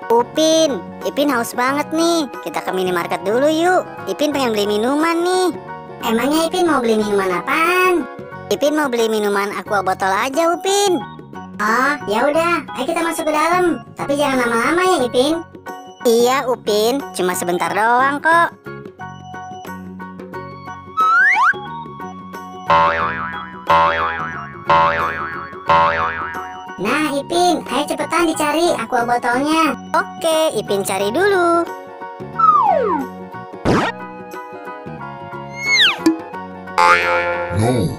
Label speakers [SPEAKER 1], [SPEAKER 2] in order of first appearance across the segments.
[SPEAKER 1] Upin, Ipin haus banget nih. Kita ke minimarket dulu yuk. Ipin pengen beli minuman nih. Emangnya Ipin mau beli minuman apaan? Ipin mau beli minuman aqua botol aja, Upin. Oh, ya udah. Ayo kita masuk ke dalam. Tapi jangan lama-lama ya, Ipin. Iya, Upin. Cuma sebentar doang kok. Nah, Ipin, ayo cepetan dicari aqua botolnya. Oke, Ipin cari dulu.
[SPEAKER 2] No.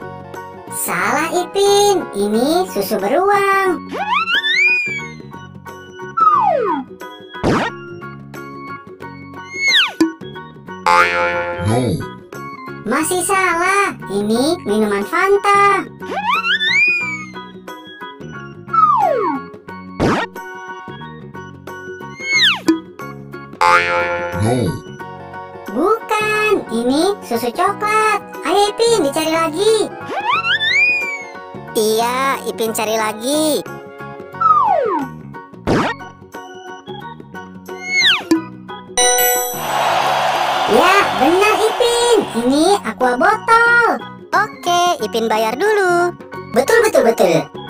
[SPEAKER 1] Salah, Ipin. Ini susu beruang.
[SPEAKER 2] No.
[SPEAKER 1] Masih salah. Ini minuman Fanta.
[SPEAKER 2] No.
[SPEAKER 1] Bukan, ini susu coklat. Ayo Ipin, dicari lagi. Iya, Ipin cari lagi. Ya, benar Ipin. Ini aqua botol. Oke, Ipin bayar dulu. Betul, betul, betul.